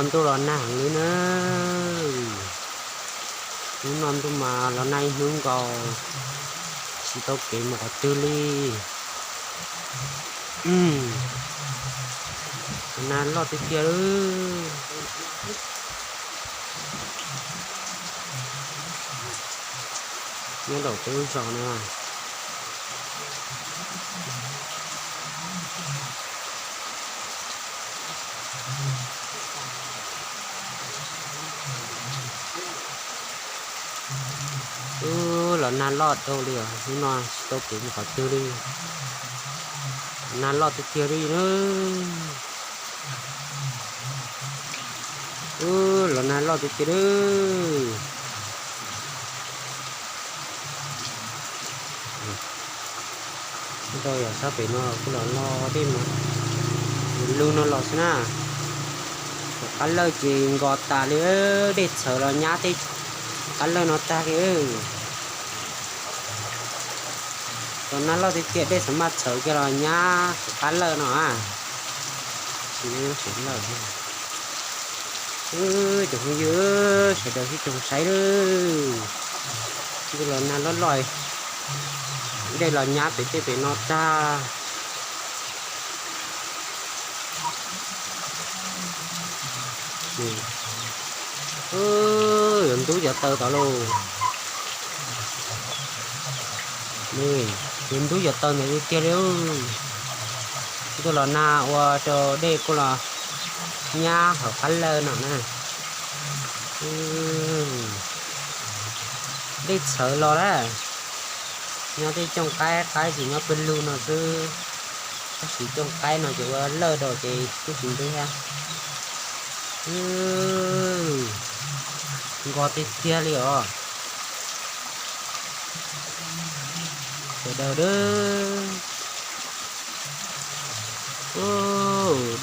Ntuj los nag heev li na. Hnub no ntuj mas los nag ib hnub nkaus, tsis tau kev mus qhov twg li. Los nag loj tiag tiag li. Nyob rau peb lub zos no. Ub, los nag loj dhau li os, hnub no tsis tau kev mus qhov twg li. Los nag loj tiag tiag li na. Ub, los nag loj tiag tiag li. Ntau yam sab pem no kuj los lo dej mas lug no los xwb na. Cov qab lawj ces nkos tas li, dej txhawv los nyab tej qab lawj no tag li. Los nag loj tiag tiag dej xav maj txhawv kiag los nyab cov qab lawj no. Tsis, tsis lawj. Cov phooj ywg sawv daws sib koom saib lawm. Ntuj los nag loj loj, dej los nyab pem tej pem no tag. Yuav ntub cov taw tod lauj. Yuav ntub cov taw ntawd tiag tiag li. Ntuj los nag ua rau dej kuj los nyab hauv qab lawj no na. Dej txhawv los lawm. Nyob tej cooj qaib, qaib ces nyob pawg lug no xwb. Tab sis cooj qaib no ces ua lawj rau ces kuj tsis ntub thiab. Nkos tiag tiag li os. Sawv daws,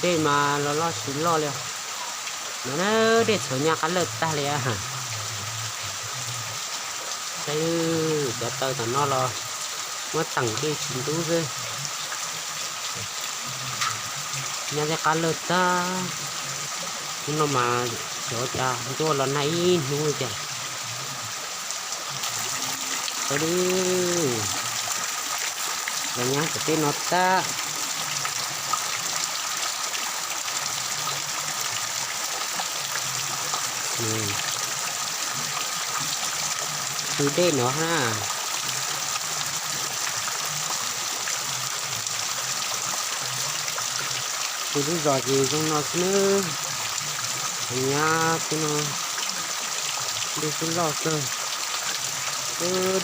dej mas los loj tsis loj li. No na, dej txhawv nyab qab lawj tag li. Saib, cov taw tom no los muab teem dej tsis ntub xwb. Nyab tej qab lawj tag. Hnub no mas xyov cas ntuj los nag ib hnub li cas. Saib, los nyab tom tej no tag. Tw dej no na. Kuv lub zos ces zoo no xwb nawb. Nyab tej no, dej kuj loj kawg.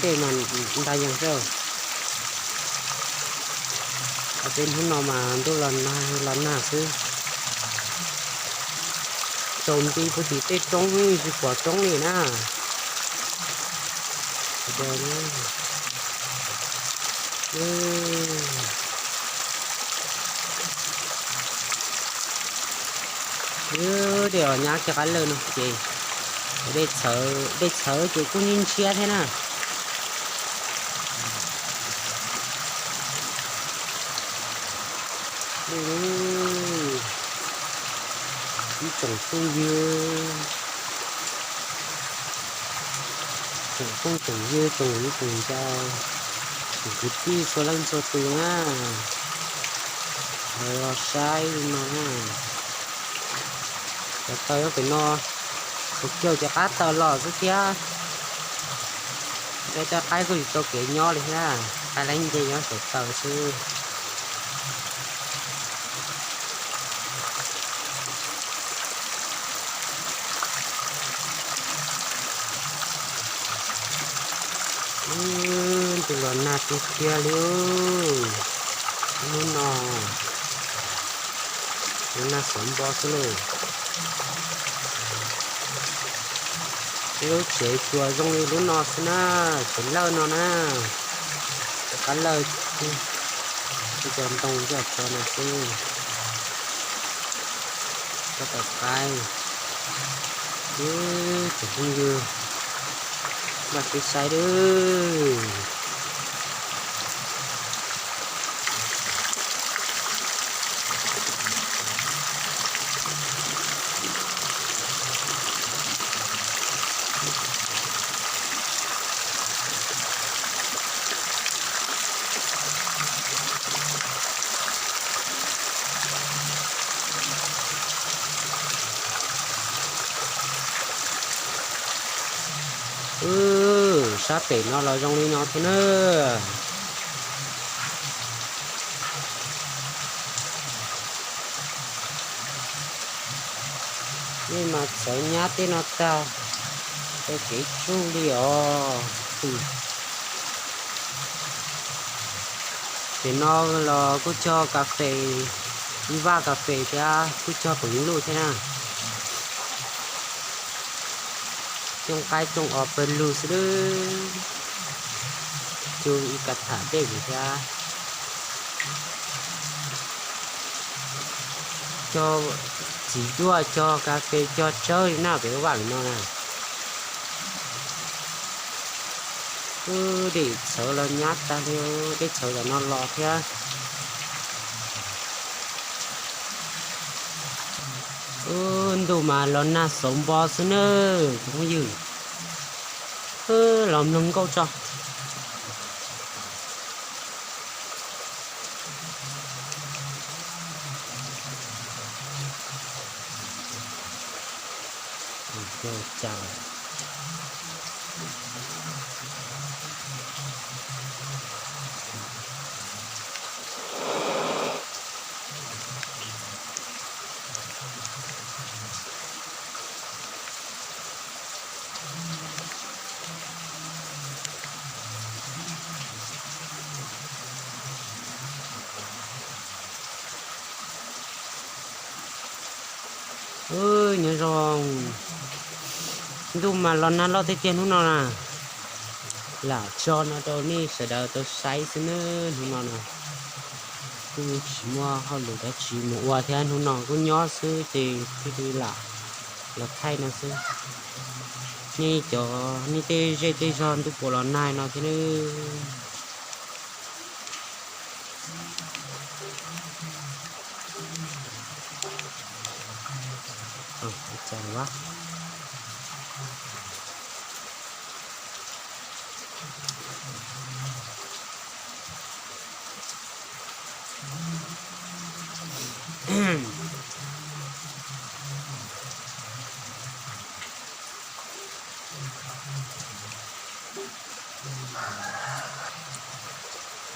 Dej mas nta yees xwb. Peb hnub no mas ntuj los nag los nag xwb. Tsaus nti puag tim tej roob tsis pom roob li na. Dej los nyab kiag qab lawj no ces dej txhawv ces kuj ntshiab thiab na. Ib tsoom phooj ywg, tsoom phooj tsoom ywg, tsoom viv tsoom ncaus, tsoom kwv tij txhua leej txhua tus na, los saib li no na. Cov taws nyob pem no, tsuas cuag cov qab taws los xwb thiab. Cov cov qaib kuj tsis tau kev nyob li thiab, qaib laib nce nyob saum taws xwb. Ntuj los nag tiag tiag li. Hnub no los nag xov npo xwb lauj. Ib lub tsev tsuas zoo li lub no xwb na, tsev lawj no na. Cov qab lawj, cov ntoo cov tso no xwb. Cov taws qaib, tsoom phooj ywg, npaj siab saib lawm. Wb, sab pem no los zoo li no thiab nawb. Nej mas txawv nyab tej no tag, tau kev tsuj li os. Pem no los kuj cog kas fes, ib vaj kas fes thiab kuj cog pem ib luj thiab na. Cooj qaib cooj os pawg lug xwb, cog ib kas tham dej thiab. Cog txiv duaj, cog kas fes, cog tsawb li na pem vaj no na. Wb, dej txhawv los nyab tag li, dej txhawv los no los thiab. Wb, ntuj mas los nag xauv npo xwb nawb cov phooj ywg. Wb, los mloog nkauj tso. Wb, nyob zoo, ntuj mas los nag loj tiag tiag hnub no na. Lam tso no rau nej sawv daws tau saib xwb nawb. Hnub no na kuj tsis muaj hauj lwm dab tsi mus ua thiab, hnub no kuj nyob xwb ces thiaj li lam los thaij no xwb. Nej cov, nej tej zej tej zog ntuj puas los nag no thiab nawb.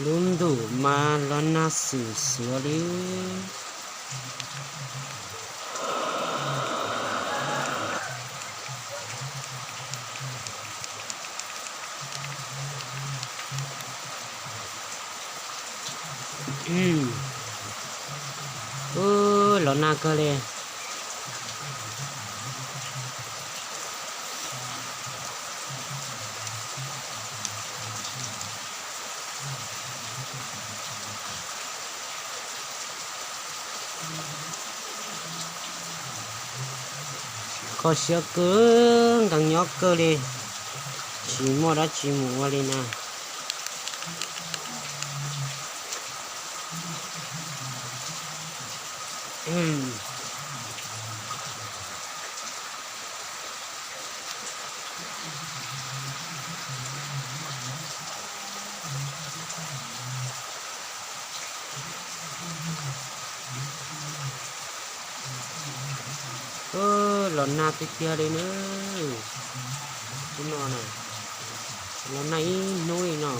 Lub ntuj mas los nag xwm xuav li. Wb, los nag kawg li. Kho siab kawg, nkees nyob kawg li, tsis muaj dab tsi mus ua li na. Los nag tiag tiag li na. Hnub no na, los nag ib hnub li no.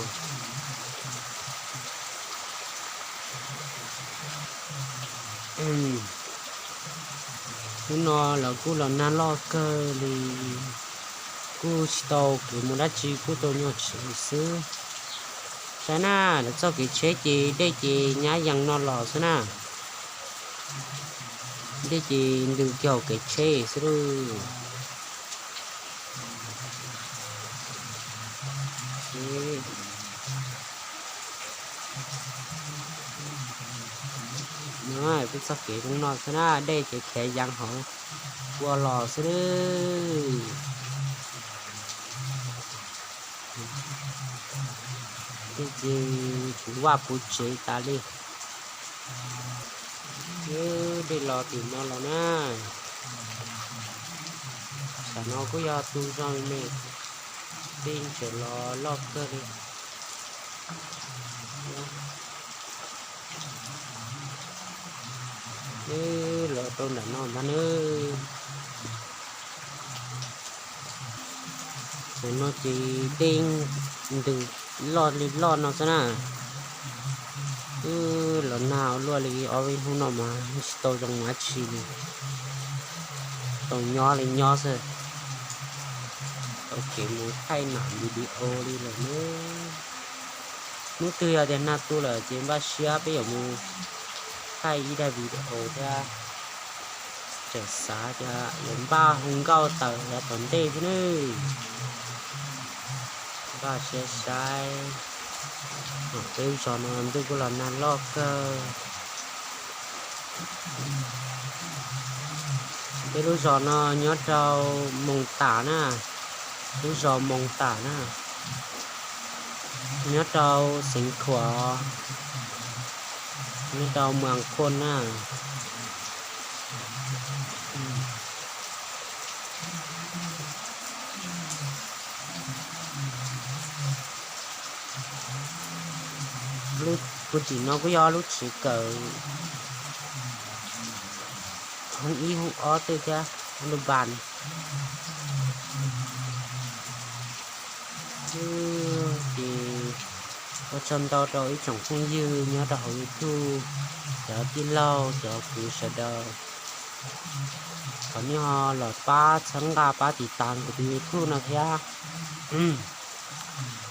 Hnub no lawv kuj los nag loj kawg li, kuj tsis tau khwv mus dab tsi, kuj tau nyuag tshwm xwb. Saib na, lawv txoj kev tsheb ces dej ces nyab yees no los xwb na. Dej ces ntws kiag hauv kev tsheb xwb lauj. Peb txoj kev zoo no xwb na, dej ces khiav yees hauv ua los xwb. Dej ces puv vaj puv tsev tas li. Dej los tim no los na. Tam no kuj yog tu zog me, dej tseem los loj kawg li. Wb, los rau nram no ntag nawb. Tus no ces tej ntws loj li loj no xwb na. Wb los nag ua luaj li ob peb hnub no mas tsis tau zoo dab tsi li, tau nyob li nyob xwb. Tau kev mus thaij nam video li lawm ne. Hnub twg yog tias nag tu lawm ces npaj siab peb yuav mus thaij ib daim video thiab. Tseem xav tias yuav npaj hu nkauj tawm yav tom ntej thiab nawb. Npaj siab saib. Peb lub zos no ntuj kuj los nag loj kawg. Peb lub zos no nyob rau Moos Tam na, lub zos Moos Tam na, nyob rau xeev Khuam, nyob rau Muas Khuam na. Lub puag tim no kuj yog lub tsev kawm hoob ib hoob ob tej thiab, hoob lub npas. Ces ua tsaug ntau rau ib tsoom phooj ywg nyob rau hauv YouTube, cov tij laug cov kwv sawv daws, thov nej ho los pab txhawb nqa pab tiv tas kuv tus YouTube no thiab.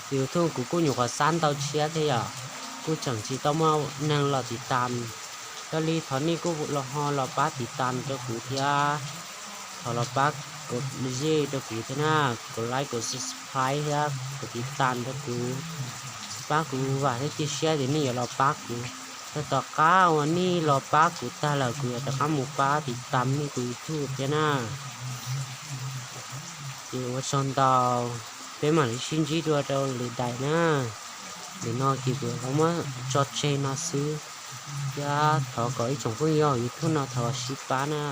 Tus YouTube kuv kuj nyuam qhuav xab ntau tshiab thiab yom, kuj tseem tsis tau muaj neeg los tiv tas. Yog li thov nej kuj los ho los pab tiv tas rau kuv thiab. Thov los pab kom zej rau kuv thiab na, kom like kom subscribe thiab kom tiv tas rau kuv, pab kuv vam thiab cia siab tias nej yuav los pab kuv. Txog tom qab uas nej los pab kuv tag lawm kuv yuav rov qab mus pab tiv tas nej tus YouTube thiab na. Ces ua tsaug ntau, peb mam li sib ntsib dua rau lwm daim na. Nim no ces kuv los muab tso tseg no xwb, thiab thov kom ib tsoom phooj ywg YouTube no thov sib pab na.